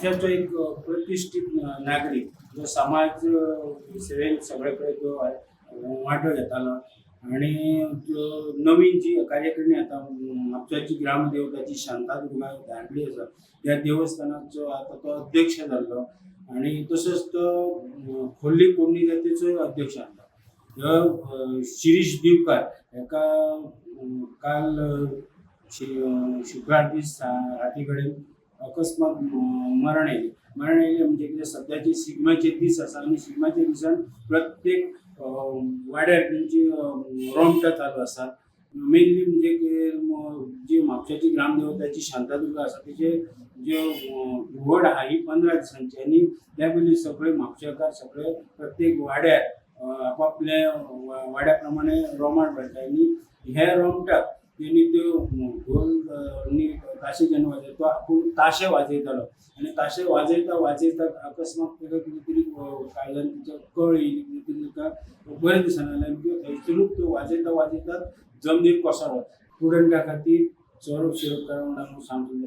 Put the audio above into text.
म्हापशाचो एक प्रतिश्ठीत नागरीक जो समाज सेवेन सगळे कडेन जो वांटो घेतालो आनी जो नवीन जी कार्यकारिणी आतां म्हापशाची ग्रामदेवताची शांतादुर्गा धारगळी आसा त्या देवस्थानाचो आतां तो अध्यक्ष जाल्लो आनी तसोच तो खोर्ली कोमणी जातीचोय अध्यक्ष आसलो. ह्यो शिरीष दिवकार हेका काल शुक्रार दीस राती कडेन अकस्मात मरण आयलें. मरण आयलें म्हणजे कितें, सद्याचे शिगम्याचे दीस आसा आनी शिगम्याच्या दिसान प्रत्येक वाड्यार तेंची रोमटां चालू आसा. मेनली म्हणजे की जी म्हापशाची ग्रामदेवताची शांतादुर्गा आसा तेचे जे व्हड आहा ही 15 दिसांची आनी त्या पयलीं सगळे म्हापशेकार सगळे प्रत्येक वाड्यार आपापल्या वाड्या प्रमाणे रोमाट भरता आनी हे रोमटाक तेणी त्यो ढोल आनी ताशे जेन्ना वाजयता तो आपूण ताशे वाजयतालो आनी ताशे वाजयता वाजयता अकस्मात ताका कितें तरी काळजान तिच्या कळ येयली, कितें तरी ताका बरें दिसना जालें आनी त्यो थंयसरूच त्यो वाजयता वाजयता जमनीर कोसळ्ळो. स्टुडंटा खातीर सौरभ शिरोडकर म्हणून सांगून.